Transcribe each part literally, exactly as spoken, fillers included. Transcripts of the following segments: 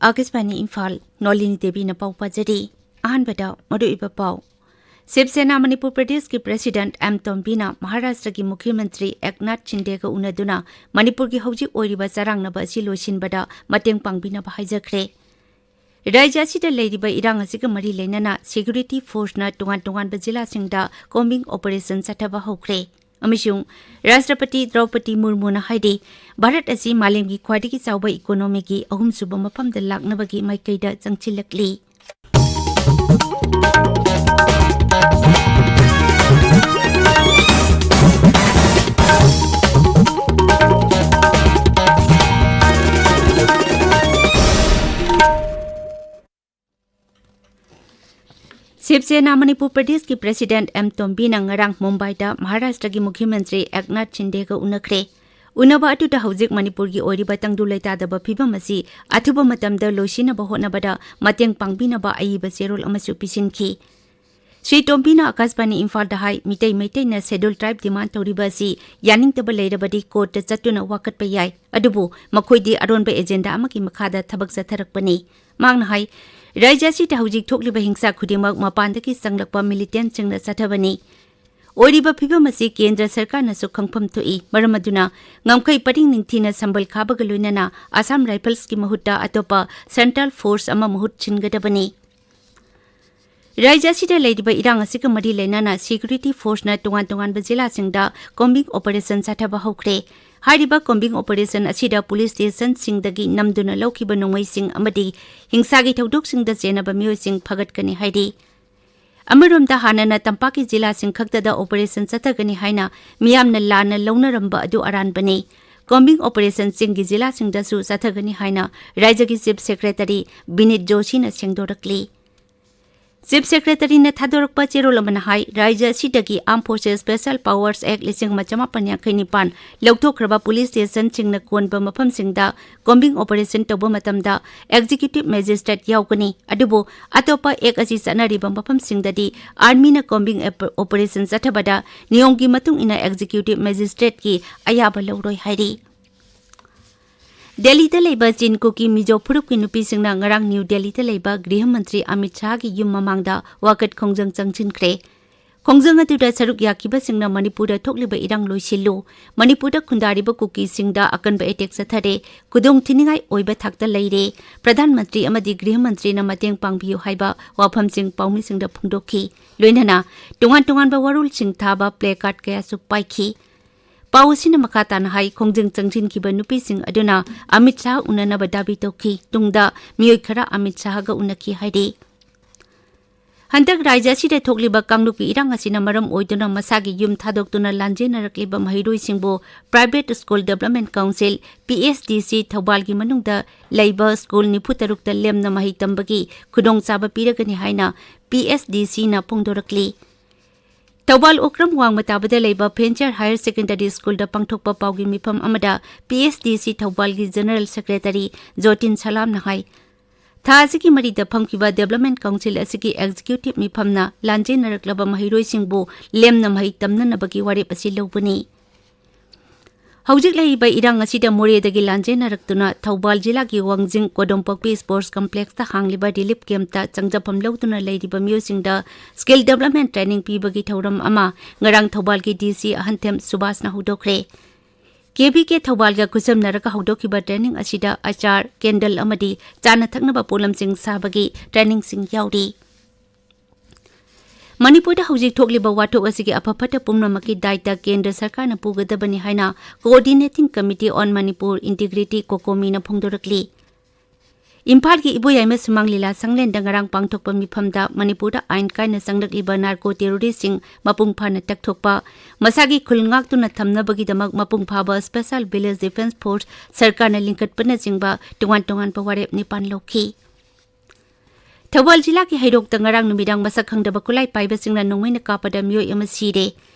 ꯑꯥꯀꯥꯁꯕꯥꯅꯤ ꯏꯝꯐꯥꯜ, ꯅꯣꯂꯤꯅꯤ ꯗꯦꯕꯤꯅ ꯄꯥꯎ ꯄꯥꯖꯔꯤ꯫ ꯑꯍꯥꯟꯕꯗ ꯃꯔꯨꯑꯣꯏꯕ ꯄꯥꯎ꯫ ꯁꯤꯕ ꯁꯦꯅꯥ ꯃꯅꯤꯄꯨꯔ ꯄ꯭ꯔꯗꯦꯁꯀꯤ ꯄ꯭ꯔꯦꯁꯤꯗꯦꯟꯠ ꯑꯦꯝ ꯇꯣꯝꯕꯤꯅ ꯃꯍꯥꯔꯥꯁꯇ꯭ꯔꯒꯤ ꯃꯨꯈ꯭ꯌ ꯃꯟꯇ꯭ꯔꯤ ꯑꯦꯛꯅꯥꯊ ꯁꯤꯟꯗꯦꯒ ꯎꯅꯗꯨꯅ ꯃꯅꯤꯄꯨꯔꯒꯤ ꯍꯧꯖꯤꯛ ꯑꯣꯏꯔꯤꯕ ꯆꯔꯥꯡꯅꯕ ꯑꯁꯤ ꯂꯣꯏꯁꯤꯟꯕꯗ ꯃꯇꯦꯡ ꯄꯥꯡꯕꯤꯅꯕ ꯍꯥꯏꯖꯈ꯭ꯔꯦ꯫ ꯔꯥꯖ꯭ꯌ ꯑꯁꯤꯗ ꯂꯩꯔꯤꯕ ꯏꯔꯥꯡ ꯑꯁꯤꯒ ꯃꯔꯤ ꯂꯩꯅꯅ ꯁꯦꯀ꯭ꯌꯨꯔꯤꯇꯤ ꯐꯣꯔꯁꯅ ꯇꯣꯉꯥꯟ ꯇꯣꯉꯥꯟꯕ ꯖꯤꯂꯥꯁꯤꯡꯗ ꯀꯣꯝꯕꯤꯡ ꯑꯣꯄꯔꯦꯁꯟ ꯆꯠꯊꯕ ꯍꯧꯈ꯭ꯔꯦ꯫ ꯑꯃꯁꯨꯡ ꯔꯥꯁꯇ꯭ꯔꯄꯇꯤ ꯗ꯭ꯔꯧꯄꯗꯤ ꯃꯨꯔꯃꯨꯅ ꯍꯥꯏꯔꯤ, ꯚꯥꯔꯠ ꯑꯁꯤ ꯃꯥꯂꯦꯝꯒꯤ ꯈ꯭ꯋꯥꯏꯗꯒꯤ ꯆꯥꯎꯕ ꯏꯀꯣꯅꯣꯃꯤꯒꯤ ꯑꯍꯨꯝꯁꯨꯕ ꯃꯐꯝꯗ ꯂꯥꯛꯅꯕꯒꯤ ꯃꯥꯏꯀꯩꯗ ꯆꯪꯁꯤꯜꯂꯛꯂꯤ꯫ ꯁꯤꯕ ꯁꯦꯅꯥ ꯃꯅꯤꯄꯨꯔ ꯄ꯭ꯔꯗꯦꯁꯀꯤ ꯄ꯭ꯔꯦꯁꯤꯗꯦꯟꯠ ꯑꯦꯝ ꯇꯣꯝꯕꯤꯅ ꯉꯔꯥꯡ ꯃꯨꯝꯕꯥꯏꯗ ꯃꯍꯥꯔꯥꯁꯇ꯭ꯔꯒꯤ ꯃꯨꯈ꯭ꯌ ꯃꯟꯇ꯭ꯔꯤ ꯑꯦꯛꯅꯥꯊ ꯁꯤꯟꯗꯦꯒ ꯎꯅꯈ꯭ꯔꯦ꯫ ꯎꯅꯕ ꯑꯗꯨꯗ ꯍꯧꯖꯤꯛ ꯃꯅꯤꯄꯨꯔꯒꯤ ꯑꯣꯏꯔꯤꯕ ꯇꯪꯗꯨ ꯂꯩꯇꯥꯗꯕ ꯐꯤꯕꯝ ꯑꯁꯤ ꯑꯊꯨꯕ ꯃꯇꯝꯗ ꯂꯣꯏꯁꯤꯟꯅꯕ ꯍꯣꯠꯅꯕꯗ ꯃꯇꯦꯡ ꯄꯥꯡꯕꯤꯅꯕ ꯑꯏꯕ ꯆꯦꯔꯣꯜ ꯑꯃꯁꯨ ꯄꯤꯁꯤꯟꯈꯤ꯫ ꯁ꯭ꯔꯤ ꯇꯣꯝꯕꯤꯅ ꯑꯥꯀꯥꯁꯕꯥꯅꯤ ꯏꯝꯐꯥꯜꯗ ꯍꯥꯏ, ꯃꯤꯇꯩ ꯃꯩꯇꯩꯅ ꯁꯦꯗ꯭ꯌꯨꯜ ꯇ꯭ꯔꯥꯏꯕ ꯗꯤꯃꯥꯟꯗ ꯇꯧꯔꯤꯕ ꯑꯁꯤ ꯌꯥꯅꯤꯡꯗꯕ ꯂꯩꯔꯕꯗꯤ ꯀꯣꯔꯠꯇ ꯆꯠꯇꯨꯅ ꯋꯥꯀꯠꯄ ꯌꯥꯏ, ꯑꯗꯨꯕꯨ ꯃꯈꯣꯏꯗꯤ ꯑꯔꯣꯟꯕ ꯑꯦꯖꯦꯟꯗꯥ ꯑꯃꯒꯤ ꯃꯈꯥꯗ ꯊꯕꯛ ꯆꯠꯊꯔꯛꯄꯅꯤ꯫ ꯃꯍꯥꯛꯅ ꯍꯥꯏ, ꯔꯥꯖ꯭ꯌ ꯑꯁꯤꯗ ꯍꯧꯖꯤꯛ ꯊꯣꯛꯂꯤꯕ ꯍꯤꯡꯁꯥ ꯈꯨꯗꯤꯡꯃꯛ ꯃꯄꯥꯟꯗꯒꯤ ꯆꯪꯂꯛꯄ ꯃꯤꯂꯤꯇꯦꯟꯠꯁꯤꯡꯅ ꯆꯠꯊꯕꯅꯤ꯫ ꯑꯣꯏꯔꯤꯕ ꯐꯤꯕꯝ ꯑꯁꯤ ꯀꯦꯟꯗ꯭ꯔ ꯁꯔꯀꯥꯔꯅꯁꯨ ꯈꯪꯐꯝ ꯊꯣꯛꯏ꯫ ꯃꯔꯝ ꯑꯗꯨꯅ ꯉꯝꯈꯩ ꯄꯔꯤꯡ ꯅꯤꯡꯊꯤꯅ ꯁꯝꯕꯜ ꯈꯥꯕꯒ ꯂꯣꯏꯅꯅ ꯑꯁꯥꯝ ꯔꯥꯏꯐꯜꯁꯀꯤ ꯃꯍꯨꯠꯇ ꯑꯇꯣꯞꯄ ꯁꯦꯟꯇ꯭ꯔꯦꯜ ꯐꯣꯔꯁ ꯑꯃ ꯃꯍꯨꯠ ꯁꯤꯟꯒꯗꯕꯅꯤ꯫ ꯔꯥꯖ꯭ꯌ ꯑꯁꯤꯗ ꯂꯩꯔꯤꯕ ꯏꯔꯥꯡ ꯑꯁꯤꯒ ꯃꯔꯤ ꯂꯩꯅꯅ ꯁꯦꯀ꯭ꯌꯨꯔꯤꯇꯤ ꯐꯣꯔꯁꯅ ꯇꯣꯉꯥꯟ ꯇꯣꯉꯥꯟꯕ ꯖꯤꯂꯥꯁꯤꯡꯗ ꯀꯣꯝꯕꯤꯡ ꯑꯣꯄꯔꯦꯁꯟ ꯆꯠꯊꯕ ꯍꯧꯈ꯭ꯔꯦ꯫ ꯍꯥꯏꯔꯤꯕ ꯀꯣꯝꯕꯤꯡ ꯑꯣꯄꯔꯦꯁꯟ ꯑꯁꯤꯗ ꯄꯨꯂꯤꯁ ꯁ꯭ꯇꯦꯁꯟꯁꯤꯡꯗꯒꯤ ꯅꯝꯗꯨꯅ ꯂꯧꯈꯤꯕ ꯅꯣꯡꯃꯩꯁꯤꯡ ꯑꯃꯗꯤ ꯍꯤꯡꯁꯥꯒꯤ ꯊꯧꯗꯣꯛꯁꯤꯡꯗ ꯆꯦꯟꯅꯕ ꯃꯤꯑꯣꯏꯁꯤꯡ ꯐꯒꯠꯀꯅꯤ ꯍꯥꯏꯔꯤ꯫ ꯑꯃꯔꯣꯝꯗ, ꯍꯥꯟꯅꯅ ꯇꯝꯄꯥꯛꯀꯤ ꯖꯤꯂꯥꯁꯤꯡ ꯈꯛꯇꯗ ꯑꯣꯄꯔꯦꯁꯟ ꯆꯠꯊꯒꯅꯤ ꯍꯥꯏꯅ ꯃꯤꯌꯥꯝꯅ ꯂꯥꯟꯅ ꯂꯧꯅꯔꯝꯕ ꯑꯗꯨ ꯑꯔꯥꯟꯕꯅꯤ꯫ ꯀꯣꯝꯕꯤꯡ ꯑꯣꯄꯔꯦꯁꯟ ꯆꯤꯡꯒꯤ ꯖꯤꯂꯥꯁꯤꯡꯗꯁꯨ ꯆꯠꯊꯒꯅꯤ ꯍꯥꯏꯅ ꯔꯥꯖ꯭ꯌꯒꯤ ꯆꯤꯐ ꯁꯦꯀ꯭ꯔꯦꯇꯔꯤ ꯕꯤꯅꯤꯠ ꯖꯣꯁꯤꯅ ꯁꯦꯡꯗꯣꯔꯛꯂꯤ꯫ ꯆꯤꯐ ꯁꯦꯀ꯭ꯔꯦꯇꯔꯤꯅ ꯊꯥꯗꯣꯔꯛꯄ ꯆꯦꯔꯣꯜ ꯑꯃꯅ ꯍꯥꯏ, ꯔꯥꯖ꯭ꯌ ꯑꯁꯤꯗꯒꯤ ꯑꯥꯔꯝ ꯐꯣꯔꯁꯦꯁ ꯁ꯭ꯄꯦꯁꯦꯜ ꯄꯥꯋꯔꯁ ꯑꯦꯛ ꯂꯤꯁꯤꯡ ꯑꯃ ꯆꯃꯥꯄꯟ ꯌꯥꯡꯈꯩ ꯅꯤꯄꯥꯟ ꯂꯧꯊꯣꯛꯈ꯭ꯔꯕ ꯄꯨꯂꯤꯁ ꯁ꯭ꯇꯦꯁꯟꯁꯤꯡꯅ ꯀꯣꯟꯕ ꯃꯐꯝꯁꯤꯡꯗ ꯀꯣꯝꯕꯤꯡ ꯑꯣꯄꯔꯦꯁꯟ ꯇꯧꯕ ꯃꯇꯝꯗ ꯑꯦꯛꯖꯤꯀ꯭ꯌꯨꯇꯤꯚ ꯃꯦꯖꯤꯁꯇ꯭ꯔꯦꯠ ꯌꯥꯎꯒꯅꯤ꯫ ꯑꯗꯨꯕꯨ ꯑꯇꯣꯞꯄ ꯑꯦꯛ ꯑꯁꯤ ꯆꯠꯅꯔꯤꯕ ꯃꯐꯝꯁꯤꯡꯗꯗꯤ ꯑꯥꯔꯃꯤꯅ ꯀꯣꯝꯕꯤꯡ ꯑꯦꯄ-, ꯑꯣꯄꯔꯦꯁꯟ ꯆꯠꯊꯕꯗ ꯅꯤꯌꯣꯝꯒꯤ ꯃꯇꯨꯡ ꯏꯟꯅ ꯑꯦꯛꯖꯤꯀ꯭ꯌꯨꯇꯤꯚ ꯃꯦꯖꯤꯁꯇ꯭ꯔꯦꯠꯀꯤ ꯑꯌꯥꯕ ꯂꯧꯔꯣꯏ ꯍꯥꯏꯔꯤ꯫ ꯗꯦꯜꯂꯤꯗ ꯂꯩꯕ ꯆꯤꯟ ꯀꯨꯀꯤ ꯃꯤꯖꯣ ꯐꯨꯔꯨꯞꯀꯤ ꯅꯨꯄꯤꯁꯤꯡꯅ ꯉꯔꯥꯡ ꯅ꯭ꯌꯨ ꯗꯦꯜꯂꯤꯗ ꯂꯩꯕ ꯒ꯭ꯔꯤꯍ ꯃꯟꯇ꯭ꯔꯤ ꯑꯃꯤꯠ ꯁꯥꯍꯒꯤ ꯌꯨꯝ ꯃꯃꯥꯡꯗ ꯋꯥꯀꯠ ꯈꯣꯡꯖꯪ ꯆꯪꯁꯤꯟꯈ꯭ꯔꯦ꯫ ꯈꯣꯡꯖꯪ ꯑꯗꯨꯗ ꯁꯔꯨꯛ ꯌꯥꯈꯤꯕꯁꯤꯡꯅ ꯃꯅꯤꯄꯨꯔꯗ ꯊꯣꯛꯂꯤꯕ ꯏꯔꯥꯡ ꯂꯣꯏꯁꯤꯜꯂꯨ, ꯃꯅꯤꯄꯨꯔꯗ ꯈꯨꯟꯗꯥꯔꯤꯕ ꯀꯨꯀꯤꯁꯤꯡꯗ ꯑꯀꯟꯕ ꯑꯦꯇꯦꯛ ꯆꯠꯊꯔꯦ, ꯈꯨꯗꯣꯡ ꯊꯤꯅꯤꯡꯉꯥꯏ ꯑꯣꯏꯕ ꯊꯥꯛꯇ ꯂꯩꯔꯦ, ꯄ꯭ꯔꯙꯥꯟ ꯃꯟꯇ꯭ꯔꯤ ꯑꯃꯗꯤ ꯒ꯭ꯔꯤꯍ ꯃꯟꯇ꯭ꯔꯤꯅ ꯃꯇꯦꯡ ꯄꯥꯡꯕꯤꯌꯨ ꯍꯥꯏꯕ ꯋꯥꯐꯝꯁꯤꯡ ꯄꯥꯎꯃꯤꯁꯤꯡꯗ ꯐꯣꯡꯗꯣꯛꯈꯤ꯫ ꯂꯣꯏꯅꯅ ꯇꯣꯉꯥꯟ ꯇꯣꯉꯥꯟꯕ ꯋꯥꯔꯣꯜꯁꯤꯡ ꯊꯥꯕ ꯄ꯭ꯂꯦ ꯀꯥꯔꯗ ꯀꯌꯥꯁꯨ ꯄꯥꯏꯈꯤ꯫ ꯄꯥꯎ ꯑꯁꯤꯅ ꯃꯈꯥ ꯇꯥꯅ ꯍꯥꯏ, ꯈꯣꯡꯖꯪ ꯆꯪꯁꯤꯟꯈꯤꯕ ꯅꯨꯄꯤꯁꯤꯡ ꯑꯗꯨꯅ ꯑꯃꯤꯠ ꯁꯥꯍ ꯎꯅꯅꯕ ꯗꯥꯕꯤ ꯇꯧꯈꯤ꯫ ꯇꯨꯡꯗ ꯃꯤꯑꯣꯏ ꯈꯔ ꯑꯃꯤꯠ ꯁꯥꯍꯒ ꯎꯅꯈꯤ ꯍꯥꯏꯔꯤ꯫ ꯍꯟꯗꯛ ꯔꯥꯖ꯭ꯌ ꯑꯁꯤꯗ ꯊꯣꯛꯂꯤꯕ ꯀꯥꯡꯂꯨꯞꯀꯤ ꯏꯔꯥꯡ ꯑꯁꯤꯅ ꯃꯔꯝ ꯑꯣꯏꯗꯨꯅ ꯃꯁꯥꯒꯤ ꯌꯨꯝ ꯊꯥꯗꯣꯛꯇꯨꯅ ꯂꯥꯟꯖꯦꯟꯅꯔꯛꯂꯤꯕ ꯃꯍꯩꯔꯣꯏꯁꯤꯡꯕꯨ Private School Development Council, P S D C, ꯊꯧꯕꯥꯜꯒꯤ ꯃꯅꯨꯡꯗ ꯂꯩꯕ ꯁ꯭ꯀꯨꯜ ꯅꯤꯐꯨ ꯇꯔꯨꯛꯇ ꯂꯦꯝꯅ ꯃꯍꯩ ꯇꯝꯕꯒꯤ ꯈꯨꯗꯣꯡꯆꯥꯕ ꯄꯤꯔꯒꯅꯤ ꯍꯥꯏꯅ P S D C ꯅ ꯐꯣꯡꯗꯣꯔꯛꯂꯤ꯫ ꯊꯧꯕꯥꯜ ꯑꯣꯀ꯭ꯔꯝ ꯋꯥꯡꯃ ꯇꯥꯕꯗ ꯂꯩꯕ Venture Higher Secondary School ꯗ ꯄꯥꯡꯊꯣꯛꯄ ꯄꯥꯎꯒꯤ ꯃꯤꯐꯝ ꯑꯃꯗ P S D C ꯊꯧꯕꯥꯜꯒꯤ General Secretary ꯖꯣꯇꯤꯟ ꯁꯂꯥꯝꯅ ꯍꯥꯏ, ꯊꯥ ꯑꯁꯤꯒꯤ ꯃꯔꯤꯗ ꯐꯝꯈꯤꯕ Development Council ꯑꯁꯤꯒꯤ Executive ꯃꯤꯐꯝꯅ ꯂꯥꯟꯖꯦꯟꯅꯔꯛꯂꯕ ꯃꯍꯩꯔꯣꯏꯁꯤꯡꯕꯨ ꯂꯦꯝꯅ ꯃꯍꯩ ꯇꯝꯅꯅꯕꯒꯤ ꯋꯥꯔꯦꯞ ꯑꯁꯤ ꯂꯧꯕꯅꯤ꯫ ꯍꯧꯖꯤꯛ ꯂꯩꯔꯤꯕ ꯏꯔꯥꯡ ꯑꯁꯤꯗ ꯃꯣꯔꯦꯗꯒꯤ ꯂꯥꯟꯖꯦꯟꯅꯔꯛꯇꯨꯅ ꯊꯧꯕꯥꯜ ꯖꯤꯂꯥꯒꯤ ꯋꯥꯡꯖꯤꯡ ꯀꯣꯗꯣꯝꯄꯣꯛꯄꯤ Sports Complex ꯇ ꯍꯥꯡꯂꯤꯕ relief camp ꯇ ꯆꯪꯖꯐꯝ ꯂꯧꯗꯨꯅ ꯂꯩꯔꯤꯕ ꯃꯤꯑꯣꯏꯁꯤꯡꯗ Skill Development Training ꯄꯤꯕꯒꯤ ꯊꯧꯔꯝ ꯑꯃ ꯉꯔꯥꯡ ꯊꯧꯕꯥꯜꯒꯤ D C ꯑꯍꯟꯊꯦꯝ ꯁꯨꯕꯥꯁꯅ ꯍꯧꯗꯣꯛꯈ꯭ꯔꯦ꯫ K V K ꯊꯧꯕꯥꯜꯒ ꯈꯨꯠꯁꯝꯅꯔꯒ ꯍꯧꯗꯣꯛꯈꯤꯕ training ꯑꯁꯤꯗ ꯑꯆꯥꯔ, candle ꯑꯃꯗꯤ ꯆꯥꯅ ꯊꯛꯅꯕ ꯄꯣꯠꯂꯝꯁꯤꯡ ꯁꯥꯕꯒꯤ trainingꯁꯤꯡ ꯌꯥꯎꯔꯤ꯫ ꯃꯅꯤꯄꯨꯔꯗ ꯍꯧꯖꯤꯛ ꯊꯣꯛꯂꯤꯕ ꯋꯥꯊꯣꯛ ꯑꯁꯤꯒꯤ ꯑꯐ ꯐꯠꯇ ꯄꯨꯝꯅꯃꯛꯀꯤ ꯗꯥꯏꯇ ꯀꯦꯟꯗ꯭ꯔ ꯁꯔꯀꯥꯔꯅ ꯄꯨꯒꯗꯕꯅꯤ ꯍꯥꯏꯅ Coordinating Committee on Manipur Integrity, COCOMI ꯅ ꯐꯣꯡꯗꯣꯔꯛꯂꯤ꯫ ꯏꯝꯐꯥꯜꯒꯤ ꯏꯕꯣꯌꯥꯏꯃ ꯁꯨꯃꯥꯡ ꯂꯤꯂꯥ ꯁꯪꯂꯦꯟꯗ ꯉꯔꯥꯡ ꯄꯥꯡꯊꯣꯛꯄ ꯃꯤꯐꯝꯗ ꯃꯅꯤꯄꯨꯔꯗ ꯑꯥꯏꯟ ꯀꯥꯏꯅ ꯆꯪꯂꯛꯂꯤꯕ narco terroristꯁꯤꯡ ꯃꯄꯨꯡ ꯐꯥꯅ ꯇꯛꯊꯣꯛꯄ, ꯃꯁꯥꯒꯤ ꯈꯨꯜ ꯉꯥꯛꯇꯨꯅ ꯊꯝꯅꯕꯒꯤꯗꯃꯛ ꯃꯄꯨꯡ ꯐꯥꯕ Special Village Defence Force ꯁꯔꯀꯥꯔꯅ ꯂꯤꯡꯈꯠꯄꯅꯆꯤꯡꯕ ꯇꯣꯉꯥꯟ ꯇꯣꯉꯥꯟꯕ ꯋꯥꯔꯦꯞ ꯅꯤꯄꯥꯟ ꯂꯧꯈꯤ꯫ ꯊꯧꯕꯥꯜ ꯖꯤꯂꯥꯒꯤ ꯍꯩꯔꯣꯛꯇ ꯉꯔꯥꯡ ꯅꯨꯃꯤꯗꯥꯡ ꯃꯁꯛ ꯈꯪꯗꯕ ꯈꯨꯠꯂꯥꯏ ꯄꯥꯏꯕꯁꯤꯡꯅ ꯅꯣꯡꯃꯩꯅ ꯀꯥꯞꯄꯗ ꯃꯤꯑꯣꯏ ꯑꯃ ꯁꯤꯔꯦ꯫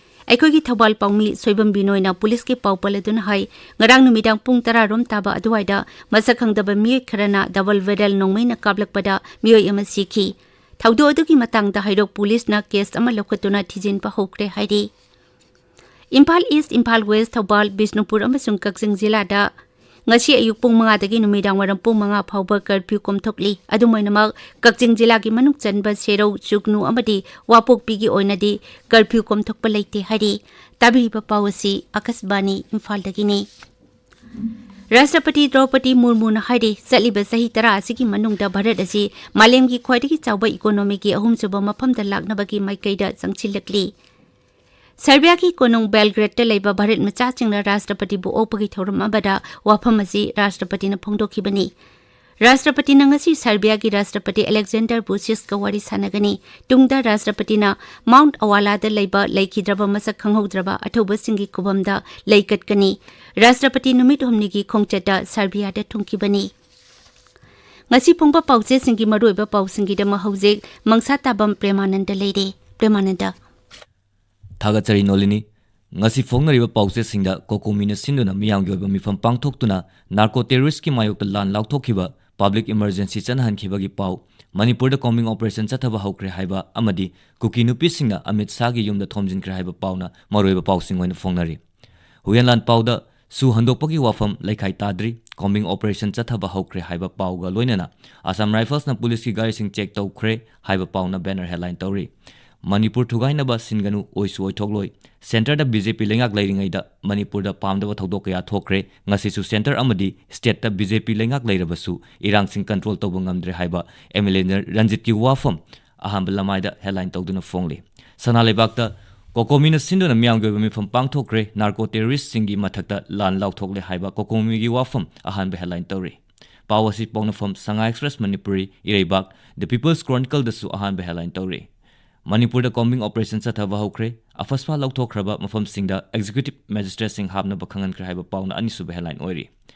ꯑꯩꯈꯣꯏꯒꯤ ꯊꯧꯕꯥꯜ ꯄꯥꯎꯃꯤ ꯁꯣꯏꯕꯝ ꯕꯤꯅꯣꯏꯅ ꯄꯨꯂꯤꯁꯀꯤ ꯄꯥꯎ ꯄꯜꯂꯗꯨꯅ ꯍꯥꯏ, ꯉꯔꯥꯡ ꯅꯨꯃꯤꯗꯥꯡ ꯄꯨꯡ ꯇꯔꯥ ꯔꯣꯝ ꯇꯥꯕ ꯑꯗꯨꯋꯥꯏꯗ ꯃꯁꯛ ꯈꯪꯗꯕ ꯃꯤꯑꯣꯏ ꯈꯔꯅ double barrel ꯅꯣꯡꯃꯩꯅ ꯀꯥꯞꯂꯛꯄꯗ ꯃꯤꯑꯣꯏ ꯑꯃ ꯁꯤꯈꯤ꯫ ꯊꯧꯗꯣꯛ ꯑꯗꯨꯒꯤ ꯃꯇꯥꯡꯗ ꯍꯩꯔꯣꯛ ꯄꯨꯂꯤꯁꯅ case ꯑꯃ ꯂꯧꯈꯠꯇꯨꯅ ꯊꯤꯖꯤꯟꯕ ꯍꯧꯈ꯭ꯔꯦ ꯍꯥꯏꯔꯤ꯫ ꯏꯝꯐꯥꯜ ꯏꯁ꯭ꯠ, ꯏꯝꯐꯥꯜ ꯋꯦꯁ꯭ꯠ, ꯊꯧꯕꯥꯜ, ꯕꯤꯁꯅꯨꯄꯨꯔ ꯑꯃꯁꯨꯡ ꯀꯛꯆꯤꯡ ꯖꯤꯂꯥꯗ ꯉꯁꯤ ꯑꯌꯨꯛ ꯄꯨꯡ ꯃꯉꯥꯗꯒꯤ ꯅꯨꯃꯤꯗꯥꯡ ꯋꯥꯏꯔꯝ ꯄꯨꯡ ꯃꯉꯥ ꯐꯥꯎꯕ ꯀꯔꯐ꯭ꯌꯨ ꯀꯣꯝꯊꯣꯛꯂꯤ꯫ ꯑꯗꯨꯝ ꯑꯣꯏꯅꯃꯛ, ꯀꯛꯆꯤꯡ ꯖꯤꯂꯥꯒꯤ ꯃꯅꯨꯡ ꯆꯟꯕ ꯁꯦꯔꯧ, ꯁꯨꯒꯅꯨ ꯑꯃꯗꯤ ꯋꯥꯄꯣꯛꯄꯤꯒꯤ ꯑꯣꯏꯅꯗꯤ ꯀꯔꯐ꯭ꯌꯨ ꯀꯣꯝꯊꯣꯛꯄ ꯂꯩꯇꯦ ꯍꯥꯏꯔꯤ꯫ ꯇꯥꯕꯤꯔꯤꯕ ꯄꯥꯎ ꯑꯁꯤ ꯑꯥꯀꯥꯁꯕꯥꯅꯤ ꯏꯝꯐꯥꯜꯗꯒꯤꯅꯤ꯫ ꯔꯥꯁꯇ꯭ꯔꯄꯇꯤ ꯗ꯭ꯔꯧꯄꯗꯤ ꯃꯨꯔꯃꯨꯅ ꯍꯥꯏꯔꯤ, ꯆꯠꯂꯤꯕ ꯆꯍꯤ ꯇꯔꯥ ꯑꯁꯤꯒꯤ ꯃꯅꯨꯡꯗ ꯚꯥꯔꯠ ꯑꯁꯤ ꯃꯥꯂꯦꯝꯒꯤ ꯈ꯭ꯋꯥꯏꯗꯒꯤ ꯆꯥꯎꯕ ꯏꯀꯣꯅꯣꯃꯤꯒꯤ ꯑꯍꯨꯝꯁꯨꯕ ꯃꯐꯝꯗ ꯂꯥꯛꯅꯕꯒꯤ ꯃꯥꯏꯀꯩꯗ ꯆꯪꯁꯤꯜꯂꯛꯂꯤ꯫ ꯁꯔꯕꯤꯌꯥꯒꯤ ꯀꯣꯅꯨꯡ ꯕꯦꯜꯒ꯭ꯔꯦꯗꯇ ꯂꯩꯕ ꯚꯥꯔꯠ ꯃꯆꯥꯁꯤꯡꯅ ꯔꯥꯁꯇ꯭ꯔꯄꯇꯤꯕꯨ ꯑꯣꯛꯄꯒꯤ ꯊꯧꯔꯝ ꯑꯃꯗ ꯋꯥꯐꯝ ꯑꯁꯤ ꯔꯥꯁꯇ꯭ꯔꯄꯇꯤꯅ ꯐꯣꯡꯗꯣꯛꯈꯤꯕꯅꯤ꯫ ꯔꯥꯁꯇ꯭ꯔꯄꯇꯤꯅ ꯉꯁꯤ ꯁꯔꯕꯤꯌꯥꯒꯤ ꯔꯥꯁꯇ꯭ꯔꯄꯇꯤ ꯑꯂꯦꯛꯖꯦꯟꯗꯔ ꯚꯨꯁꯤꯁꯀ ꯋꯥꯔꯤ ꯁꯥꯟꯅꯒꯅꯤ꯫ ꯇꯨꯡꯗ ꯔꯥꯁꯇ꯭ꯔꯄꯇꯤꯅ ꯃꯥꯎꯟꯠ ꯑꯋꯥꯂꯥꯗ ꯂꯩꯕ ꯂꯩꯈꯤꯗ꯭ꯔꯕ ꯃꯁꯛ ꯈꯪꯍꯧꯗ꯭ꯔꯕ ꯑꯊꯧꯕꯁꯤꯡꯒꯤ ꯈꯨꯕꯝꯗ ꯂꯩꯀꯠꯀꯅꯤ꯫ ꯔꯥꯁꯇ꯭ꯔꯄꯇꯤ ꯅꯨꯃꯤꯠ ꯍꯨꯝꯅꯤꯒꯤ ꯈꯣꯡꯆꯠꯇ ꯁꯔꯕꯤꯌꯥꯗ ꯊꯨꯡꯈꯤꯕꯅꯤ꯫ ꯉꯁꯤ ꯐꯣꯡꯕ ꯄꯥꯎꯆꯦꯁꯤꯡꯒꯤ ꯃꯔꯨꯑꯣꯏꯕ ꯄꯥꯎꯁꯤꯡꯒꯤꯗꯃꯛ ꯍꯧꯖꯤꯛ ꯃꯪꯁꯥ ꯇꯥꯕꯝ ꯄ꯭ꯔꯦꯃꯥꯅꯟꯗ ꯂꯩꯔꯦ꯫ ꯄ꯭ꯔꯦꯃꯥꯅꯟꯗ꯫ ꯊꯥꯒꯠꯆꯔꯤ ꯅꯣꯂꯤꯅꯤ꯫ ꯉꯁꯤ ꯐꯣꯡꯅꯔꯤꯕ ꯄꯥꯎꯆꯦꯁꯤꯡꯗ ꯀꯣꯀꯣꯃꯤꯅ ꯁꯤꯟꯗꯨꯅ ꯃꯤꯌꯥꯝꯒꯤ ꯑꯣꯏꯕ ꯃꯤꯐꯝ ꯄꯥꯡꯊꯣꯛꯇꯨꯅ ꯅꯥꯔꯀꯣ ꯇꯦꯔꯣꯔꯤꯁꯀꯤ ꯃꯥꯌꯣꯛꯇ ꯂꯥꯟ ꯂꯥꯎꯊꯣꯛꯈꯤꯕ, ꯄꯕ꯭ꯂꯤꯛ ꯏꯃꯔꯖꯦꯟꯁꯤ ꯆꯠꯅꯍꯟꯈꯤꯕꯒꯤ ꯄꯥꯎ, ꯃꯅꯤꯄꯨꯔꯗ ꯀꯣꯝꯕꯤꯡ ꯑꯣꯄꯔꯦꯁꯟ ꯆꯠꯊꯕ ꯍꯧꯈ꯭ꯔꯦ ꯍꯥꯏꯕ ꯑꯃꯗꯤ ꯀꯨꯀꯤ ꯅꯨꯄꯤꯁꯤꯡꯅ ꯑꯃꯤꯠ ꯁꯥꯍꯒꯤ ꯌꯨꯝꯗ ꯊꯣꯝꯖꯤꯟꯈ꯭ꯔꯦ ꯍꯥꯏꯕ ꯄꯥꯎꯅ ꯃꯔꯨꯑꯣꯏꯕ ꯄꯥꯎꯁꯤꯡ ꯑꯣꯏꯅ ꯐꯣꯡꯅꯔꯤ꯫ ꯍꯨꯌꯦꯟꯂꯥꯟ ꯄꯥꯎꯗ ꯁꯨ ꯍꯟꯗꯣꯛꯄꯒꯤ ꯋꯥꯐꯝ ꯂꯩꯈꯥꯏ ꯇꯥꯗ꯭ꯔꯤ, ꯀꯣꯝꯕꯤꯡ ꯑꯣꯄꯔꯦꯁꯟ ꯆꯠꯊꯕ ꯍꯧꯈ꯭ꯔꯦ ꯍꯥꯏꯕ ꯄꯥꯎꯒ ꯂꯣꯏꯅꯅ ꯑꯁꯥꯝ ꯔꯥꯏꯐꯜꯁꯅ ꯄꯨꯂꯤꯁꯀꯤ ꯒꯥꯔꯤꯁꯤꯡ ꯆꯦꯛ ꯇꯧꯈ꯭ꯔꯦ ꯍꯥꯏꯕ ꯄꯥꯎꯅ ꯕꯦꯅꯔ ꯍꯦꯗꯂꯥꯏꯟ ꯇꯧꯔꯤ꯫ ꯃꯅꯤꯄꯨꯔ ꯊꯨꯒꯥꯏꯅꯕ ꯁꯤꯟꯒꯅꯨ, ꯑꯣꯏꯁꯨ ꯑꯣꯏꯊꯣꯛꯂꯣꯏ꯫ ꯁꯦꯟꯇꯔꯗ ꯕꯤ ꯖꯦ ꯄꯤ ꯂꯩꯉꯥꯛ ꯂꯩꯔꯤꯉꯩꯗ ꯃꯅꯤꯄꯨꯔꯗ ꯄꯥꯝꯗꯕ ꯊꯧꯗꯣꯛ ꯀꯌꯥ ꯊꯣꯛꯈ꯭ꯔꯦ꯫ ꯉꯁꯤꯁꯨ ꯁꯦꯟꯇꯔ ꯑꯃꯗꯤ ꯁ꯭ꯇꯦꯠꯇ ꯕꯤ ꯖꯦ ꯄꯤ ꯂꯩꯉꯥꯛ ꯂꯩꯔꯕꯁꯨ ꯏꯔꯥꯡꯁꯤꯡ ꯀꯟꯇ꯭ꯔꯣꯜ ꯇꯧꯕ ꯉꯝꯗ꯭ꯔꯦ ꯍꯥꯏꯕ ꯑꯦꯝ ꯑꯦꯜ ꯑꯦ ꯔꯟꯖꯤꯠꯀꯤ ꯋꯥꯐꯝ ꯑꯍꯥꯟꯕ ꯂꯃꯥꯏꯗ ꯍꯦꯗꯂꯥꯏꯟ ꯇꯧꯗꯨꯅ ꯐꯣꯡꯂꯤ꯫ ꯁꯅꯥ ꯂꯩꯕꯥꯛꯇ ꯀꯣꯀꯣꯃꯤꯅ ꯁꯤꯟꯗꯨꯅ ꯃꯤꯌꯥꯝꯒꯤ ꯑꯣꯏꯕ ꯃꯤꯐꯝ ꯄꯥꯡꯊꯣꯛꯈ꯭ꯔꯦ, ꯅꯥꯔꯀꯣ ꯇꯦꯔꯣꯔꯤꯁꯁꯤꯡꯒꯤ ꯃꯊꯛꯇ ꯂꯥꯟ ꯂꯥꯎꯊꯣꯛꯂꯦ ꯍꯥꯏꯕ ꯀꯣꯀꯣꯃꯤꯒꯤ ꯋꯥꯐꯝ ꯑꯍꯥꯟꯕ ꯍꯦꯗꯂꯥꯏꯟ ꯇꯧꯔꯤ꯫ ꯄꯥꯎ ꯑꯁꯤ ꯄꯥꯎꯅꯐꯝ ꯁꯉꯥꯏ ꯑꯦꯛꯁꯄ꯭ꯔꯦꯁ ꯃꯅꯤꯄꯨꯔꯤ, ꯏꯔꯩꯕꯥꯛ, ꯗ ꯄꯤꯄꯜꯁ ꯀ꯭ꯔꯣꯅꯤꯀꯜꯗꯁꯨ ꯑꯍꯥꯟꯕ ꯍꯦꯗꯂꯥꯏꯟ ꯇꯧꯔꯤ꯫ ꯃꯅꯤꯄꯨꯔꯗ ꯀꯣꯝꯕꯤꯡ ꯑꯣꯄꯔꯦꯁꯟ ꯆꯠꯊꯕ ꯍꯧꯈ꯭ꯔꯦ, ꯑꯐꯁ꯭ꯐꯥ ꯂꯧꯊꯣꯛꯈ꯭ꯔꯕ ꯃꯐꯝꯁꯤꯡꯗ ꯑꯦꯛꯖꯤꯀ꯭ꯌꯨꯇꯤꯚ ꯃꯦꯖꯤꯁꯇ꯭ꯔꯦꯠꯁꯤꯡ ꯍꯥꯞꯅꯕ ꯈꯪꯍꯟꯈ꯭ꯔꯦ ꯍꯥꯏꯕ ꯄꯥꯎꯅ ꯑꯅꯤꯁꯨꯕ ꯍꯦꯗꯂꯥꯏꯟ ꯑꯣꯏꯔꯤ꯫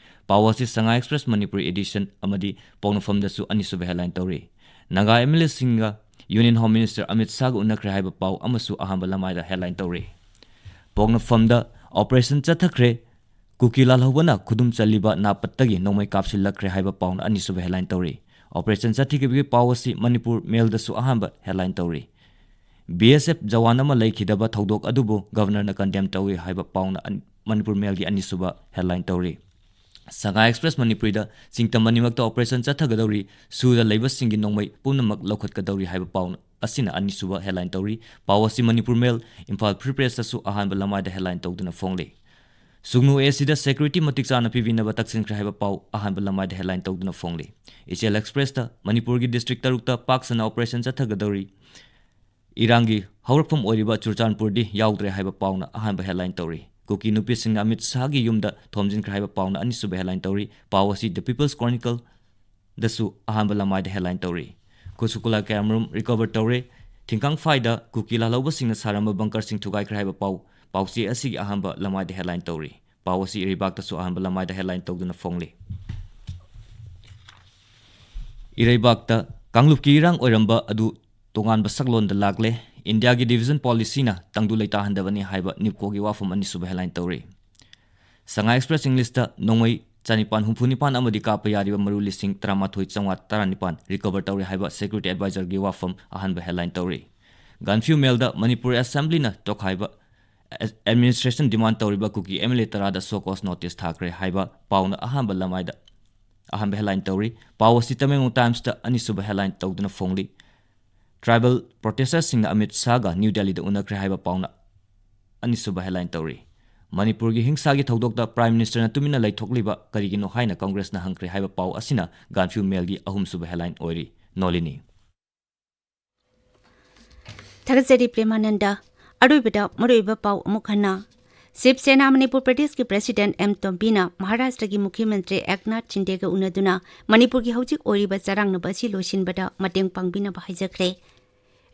ꯄꯥꯎ ꯑꯁꯤ ꯁꯉꯥꯏ ꯑꯦꯛꯁꯄ꯭ꯔꯦꯁ ꯃꯅꯤꯄꯨꯔꯤ ꯑꯦꯗꯤꯁꯟ ꯑꯃꯗꯤ ꯄꯥꯎꯅꯐꯝꯗꯁꯨ ꯑꯅꯤꯁꯨꯕ ꯍꯦꯗꯂꯥꯏꯟ ꯇꯧꯔꯤ꯫ ꯅꯥꯒꯥ ꯑꯦꯝ ꯑꯦꯜ ꯑꯦꯁꯤꯡꯒ ꯌꯨꯅꯤꯌꯟ ꯍꯣꯝ ꯃꯤꯅꯤꯁꯇꯔ ꯑꯃꯤꯠ ꯁꯥꯍꯒ ꯎꯅꯈ꯭ꯔꯦ ꯍꯥꯏꯕ ꯄꯥꯎ ꯑꯃꯁꯨ ꯑꯍꯥꯟꯕ ꯂꯃꯥꯏꯗ ꯍꯦꯗꯂꯥꯏꯟ ꯇꯧꯔꯤ꯫ ꯄꯣꯛꯅꯐꯝꯗ ꯑꯣꯄꯔꯦꯁꯟ ꯆꯠꯊꯈ꯭ꯔꯦ, ꯀꯨꯀꯤ ꯂꯥꯜꯍꯧꯕꯅ ꯈꯨꯗꯨꯝ ꯆꯜꯂꯤꯕ ꯅꯥꯄꯠꯇꯒꯤ ꯅꯣꯡꯃꯩ ꯀꯥꯞꯁꯤꯜꯂꯛꯈ꯭ꯔꯦ ꯍꯥꯏꯕ ꯄꯥꯎꯅ ꯑꯅꯤꯁꯨꯕ ꯍꯦꯗꯂꯥꯏꯟ ꯇꯧꯔꯤ꯫ ꯑꯣꯄꯔꯦꯁꯟ ꯆꯠꯊꯈꯤꯕꯒꯤ ꯄꯥꯎ ꯑꯁꯤ ꯃꯅꯤꯄꯨꯔ ꯃꯦꯜꯗꯁꯨ ꯑꯍꯥꯟꯕ ꯍꯦꯗꯂꯥꯏꯟ ꯇꯧꯔꯤ꯫ ꯕꯤ ꯑꯦꯁ ꯑꯦꯐ ꯖꯋꯥꯟ ꯑꯃ ꯂꯩꯈꯤꯗꯕ ꯊꯧꯗꯣꯛ ꯑꯗꯨꯕꯨ ꯒꯕꯔꯅꯔꯅ ꯀꯟꯗꯦꯝ ꯇꯧꯏ ꯍꯥꯏꯕ ꯄꯥꯎꯅ ꯑꯟ-, ꯃꯅꯤꯄꯨꯔ ꯃꯦꯜꯒꯤ ꯑꯅꯤꯁꯨꯕ ꯍꯦꯗꯂꯥꯏꯟ ꯇꯧꯔꯤ꯫ ꯁꯉꯥꯏ ꯑꯦꯛꯁꯄ꯭ꯔꯦꯁ ꯃꯅꯤꯄꯨꯔꯤꯗ ꯆꯤꯡꯇꯝ ꯑꯅꯤꯃꯛꯇ ꯑꯣꯄꯔꯦꯁꯟ ꯆꯠꯊꯒꯗꯧꯔꯤ, ꯁꯨꯗ ꯂꯩꯕꯁꯤꯡꯒꯤ ꯅꯣꯡꯃꯩ ꯄꯨꯝꯅꯃꯛ ꯂꯧꯈꯠꯀꯗꯧꯔꯤ ꯍꯥꯏꯕ ꯄꯥꯎ ꯑꯁꯤꯅ ꯑꯅꯤꯁꯨꯕ ꯍꯦꯗꯂꯥꯏꯟ ꯇꯧꯔꯤ꯫ ꯄꯥꯎ ꯑꯁꯤ ꯃꯅꯤꯄꯨꯔ ꯃꯦꯜ, ꯏꯝꯐꯥꯜ ꯐ꯭ꯔꯤ ꯄ꯭ꯔꯦꯁꯇꯁꯨ ꯑꯍꯥꯟꯕ ꯂꯃꯥꯏꯗ ꯍꯦꯗꯂꯥꯏꯟ ꯇꯧꯗꯨꯅ ꯐꯣꯡꯂꯤ꯫ ꯁꯨꯒꯅꯨ ꯑꯦꯁꯤꯗ ꯁꯦꯀ꯭ꯌꯨꯔꯤꯇꯤ ꯃꯇꯤꯛ ꯆꯥꯅ ꯄꯤꯕꯤꯅꯕ ꯇꯛꯁꯤꯟꯈ꯭ꯔꯦ ꯍꯥꯏꯕ ꯄꯥꯎ ꯑꯍꯥꯟꯕ ꯂꯃꯥꯏꯗ ꯍꯦꯗꯂꯥꯏꯟ ꯇꯧꯗꯨꯅ ꯐꯣꯡꯂꯤ꯫ ꯏꯆꯦꯜ ꯑꯦꯛꯁꯄ꯭ꯔꯦꯁꯇ ꯃꯅꯤꯄꯨꯔꯒꯤ ꯗꯤꯁꯇ꯭ꯔꯤꯛ ꯇꯔꯨꯛꯇ ꯄꯥꯛ ꯁꯟꯅ ꯑꯣꯄꯔꯦꯁꯟ ꯆꯠꯊꯒꯗꯧꯔꯤ꯫ ꯏꯔꯥꯡꯒꯤ ꯍꯧꯔꯛꯐꯝ ꯑꯣꯏꯔꯤꯕ ꯆꯨꯔꯆꯥꯟꯄꯨꯔꯗꯤ ꯌꯥꯎꯗ꯭ꯔꯦ ꯍꯥꯏꯕ ꯄꯥꯎꯅ ꯑꯍꯥꯟꯕ ꯍꯦꯗꯂꯥꯏꯟ ꯇꯧꯔꯤ꯫ ꯀꯨꯀꯤ ꯅꯨꯄꯤꯁꯤꯡꯅ ꯑꯃꯤꯠ ꯁꯥꯍꯒꯤ ꯌꯨꯝꯗ ꯊꯣꯝꯖꯤꯟꯈ꯭ꯔꯦ ꯍꯥꯏꯕ ꯄꯥꯎꯅ ꯑꯅꯤꯁꯨꯕ ꯍꯦꯗꯂꯥꯏꯟ ꯇꯧꯔꯤ꯫ ꯄꯥꯎ ꯑꯁꯤ The People's Chronicleꯗꯁꯨ ꯑꯍꯥꯟꯕ ꯂꯃꯥꯏꯗ ꯍꯦꯗꯂꯥꯏꯟ ꯇꯧꯔꯤ꯫ ꯈꯨꯠꯁꯨ ꯈꯨꯠꯂꯥꯏ ꯀꯌꯥꯃꯔꯨꯝ ꯔꯤꯀꯚꯔ ꯇꯧꯔꯦ꯫ ꯊꯤꯡꯈꯥꯡ ꯐꯥꯏꯗ ꯀꯨꯀꯤ ꯂꯥꯜꯍꯧꯕꯁꯤꯡꯅ ꯁꯥꯔꯝꯕ ꯕꯪꯀꯔꯁꯤꯡ ꯊꯨꯒꯥꯏꯈ꯭ꯔꯦ ꯍꯥꯏꯕ ꯄꯥꯎ ꯄꯥꯎꯆꯦ ꯑꯁꯤꯒꯤ ꯑꯍꯥꯟꯕ ꯂꯃꯥꯏꯗ ꯍꯦꯗꯂꯥꯏꯟ ꯇꯧꯔꯤ꯫ ꯄꯥꯎ ꯑꯁꯤ ꯏꯔꯩꯕꯥꯛꯇꯁꯨ ꯑꯍꯥꯟꯕ ꯂꯃꯥꯏꯗ ꯍꯦꯗꯂꯥꯏꯟ ꯇꯧꯗꯨꯅ ꯐꯣꯡꯂꯤ꯫ ꯏꯔꯩꯕꯥꯛꯇ ꯀꯥꯡꯂꯨꯞꯀꯤ ꯏꯔꯥꯡ ꯑꯣꯏꯔꯝꯕ ꯑꯗꯨ ꯇꯣꯉꯥꯟꯕ ꯁꯛꯂꯣꯟꯗ ꯂꯥꯛꯂꯦ꯫ ꯏꯟꯗꯤꯌꯥꯒꯤ ꯗꯤꯚꯤꯖꯟ ꯄꯣꯂꯤꯁꯤꯅ ꯇꯪꯗꯨ ꯂꯩꯇꯥꯍꯟꯗꯕꯅꯤ ꯍꯥꯏꯕ ꯅꯤꯞꯀꯣꯒꯤ ꯋꯥꯐꯝ ꯑꯅꯤꯁꯨꯕ ꯍꯦꯗꯂꯥꯏꯟ ꯇꯧꯔꯤ꯫ ꯁꯉꯥꯏ ꯑꯦꯛꯁꯄ꯭ꯔꯦꯁ ꯏꯪꯂꯤꯁꯇ ꯅꯣꯡꯃꯩ ꯆꯅꯤꯄꯥꯟ ꯍꯨꯝꯐꯨ ꯅꯤꯄꯥꯟ ꯑꯃꯗꯤ ꯀꯥꯞꯄ ꯌꯥꯔꯤꯕ ꯃꯔꯨ ꯂꯤꯁꯤꯡ ꯇꯔꯥꯃꯥꯊꯣꯏ ꯆꯥꯝꯃꯉꯥ ꯇꯔꯥꯅꯤꯄꯥꯟ ꯔꯤꯀꯚꯔ ꯇꯧꯔꯦ ꯍꯥꯏꯕ ꯁꯦꯀ꯭ꯌꯨꯔꯤꯇꯤ ꯑꯦꯗꯚꯥꯏꯖꯔꯒꯤ ꯋꯥꯐꯝ ꯑꯍꯥꯟꯕ ꯍꯦꯗꯂꯥꯏꯟ ꯇꯧꯔꯤ꯫ ꯒꯥꯟꯐ꯭ꯌꯨ ꯃꯦꯜꯗ ꯃꯅꯤꯄꯨꯔ ꯑꯦꯁꯦꯝꯕ꯭ꯂꯤꯅ ꯇꯣꯈꯥꯏꯕ ꯑꯦꯗꯃꯤꯅꯤꯁꯇ꯭ꯔꯦꯁꯟ ꯗꯤꯃꯥꯟ ꯇꯧꯔꯤꯕ ꯀꯨꯀꯤ ꯑꯦꯝ ꯑꯦꯜ ꯑꯦ ꯇꯔꯥꯗ ꯁꯣ ꯀꯣꯁ ꯅꯣꯇꯤꯁ ꯊꯥꯈ꯭ꯔꯦ ꯍꯥꯏꯕ ꯄꯥꯎꯅ ꯑꯍꯥꯟꯕ ꯂꯃꯥꯏꯗ ꯑꯍꯥꯟꯕ ꯍꯦꯗꯂꯥꯏꯟ ꯇꯧꯔꯤ꯫ ꯄꯥꯎ ꯑꯁꯤ ꯇꯃꯦꯡꯂꯣꯡ ꯇꯥꯏꯝꯁꯇ ꯑꯅꯤꯁꯨꯕ ꯍꯦꯗꯂꯥꯏꯟ ꯇꯧꯗꯨꯅ ꯐꯣꯡꯂꯤ꯫ ꯇ꯭ꯔꯥꯏꯕꯦꯜ ꯄ꯭ꯔꯣꯇꯦꯁꯇꯔꯁꯤꯡꯅ ꯑꯃꯤꯠ ꯁꯥꯍꯒ ꯅ꯭ꯌꯨ ꯗꯦꯜꯂꯤꯗ ꯎꯅꯈ꯭ꯔꯦ ꯍꯥꯏꯕ ꯄꯥꯎꯅ ꯑꯅꯤꯁꯨꯕ ꯍꯦꯗꯂꯥꯏꯟ ꯇꯧꯔꯤ꯫ ꯃꯅꯤꯄꯨꯔꯒꯤ ꯍꯤꯡꯁꯥꯒꯤ ꯊꯧꯗꯣꯛꯇ ꯄ꯭ꯔꯥꯏꯝ ꯃꯤꯅꯤꯁꯇꯔꯅ ꯇꯨꯃꯤꯟꯅ ꯂꯩꯊꯣꯛꯂꯤꯕ ꯀꯔꯤꯒꯤꯅꯣ ꯍꯥꯏꯅ ꯀꯪꯒ꯭ꯔꯦꯁꯅ ꯍꯪꯈ꯭ꯔꯦ ꯍꯥꯏꯕ ꯄꯥꯎ ꯑꯁꯤꯅ ꯒꯥꯟꯐ꯭ꯌꯨ ꯃꯦꯜꯒꯤ ꯑꯍꯨꯝꯁꯨꯕ ꯍꯦꯗꯂꯥꯏꯟ ꯑꯣꯏꯔꯤ꯫ ꯅꯣꯂꯤꯅꯤ꯫ ꯊꯥꯒꯠꯆꯔꯤ ꯄ꯭ꯔꯦꯃꯥꯅꯟꯗ꯫ ꯑꯔꯣꯏꯕꯗ ꯃꯔꯨꯑꯣꯏꯕ ꯄꯥꯎ ꯑꯃꯨꯛ ꯍꯟꯅ꯫ ꯁꯤꯕ ꯁꯦꯅꯥ ꯃꯅꯤꯄꯨꯔ ꯄ꯭ꯔꯗꯦꯁꯀꯤ ꯄ꯭ꯔꯦꯁꯤꯗꯦꯟꯠ ꯑꯦꯝ ꯇꯣꯝꯕꯤꯅ ꯃꯍꯥꯔꯥꯁꯇ꯭ꯔꯒꯤ ꯃꯨꯈ꯭ꯌ ꯃꯟꯇ꯭ꯔꯤ ꯑꯦꯛꯅꯥꯊ ꯁꯤꯟꯗꯦꯒ ꯎꯅꯗꯨꯅ ꯃꯅꯤꯄꯨꯔꯒꯤ ꯍꯧꯖꯤꯛ ꯑꯣꯏꯔꯤꯕ ꯆꯔꯥꯡꯅꯕ ꯑꯁꯤ ꯂꯣꯏꯁꯤꯟꯕꯗ ꯃꯇꯦꯡ ꯄꯥꯡꯕꯤꯅꯕ ꯍꯥꯏꯖꯈ꯭ꯔꯦ꯫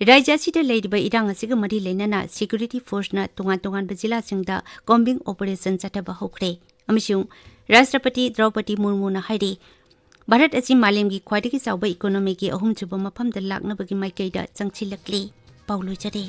ꯔꯥꯖ꯭ꯌ ꯑꯁꯤꯗ ꯂꯩꯔꯤꯕ ꯏꯔꯥꯡ ꯑꯁꯤꯒ ꯃꯔꯤ ꯂꯩꯅꯅ ꯁꯦꯀ꯭ꯌꯨꯔꯤꯇꯤ ꯐꯣꯔꯁꯅ ꯇꯣꯉꯥꯟ ꯇꯣꯉꯥꯟꯕ ꯖꯤꯂꯥꯁꯤꯡꯗ ꯀꯣꯝꯕꯤꯡ ꯑꯣꯄꯔꯦꯁꯟ ꯆꯠꯊꯕ ꯍꯧꯈ꯭ꯔꯦ ꯑꯃꯁꯨꯡ ꯔꯥꯁꯇ꯭ꯔꯄꯇꯤ ꯗ꯭ꯔꯧꯄꯗꯤ ꯃꯨꯔꯃꯨꯅ ꯍꯥꯏꯔꯤ, ꯚꯥꯔꯠ ꯑꯁꯤ ꯃꯥꯂꯦꯝꯒꯤ ꯈ꯭ꯋꯥꯏꯗꯒꯤ ꯆꯥꯎꯕ ꯏꯀꯣꯅꯣꯃꯤꯒꯤ ꯑꯍꯨꯝꯁꯨꯕ ꯃꯐꯝꯗ ꯂꯥꯛꯅꯕꯒꯤ ꯃꯥꯏꯀꯩꯗ ꯆꯪꯁꯤꯜꯂꯛꯂꯤ꯫ ꯄꯥꯎ ꯂꯣꯏꯖꯔꯦ꯫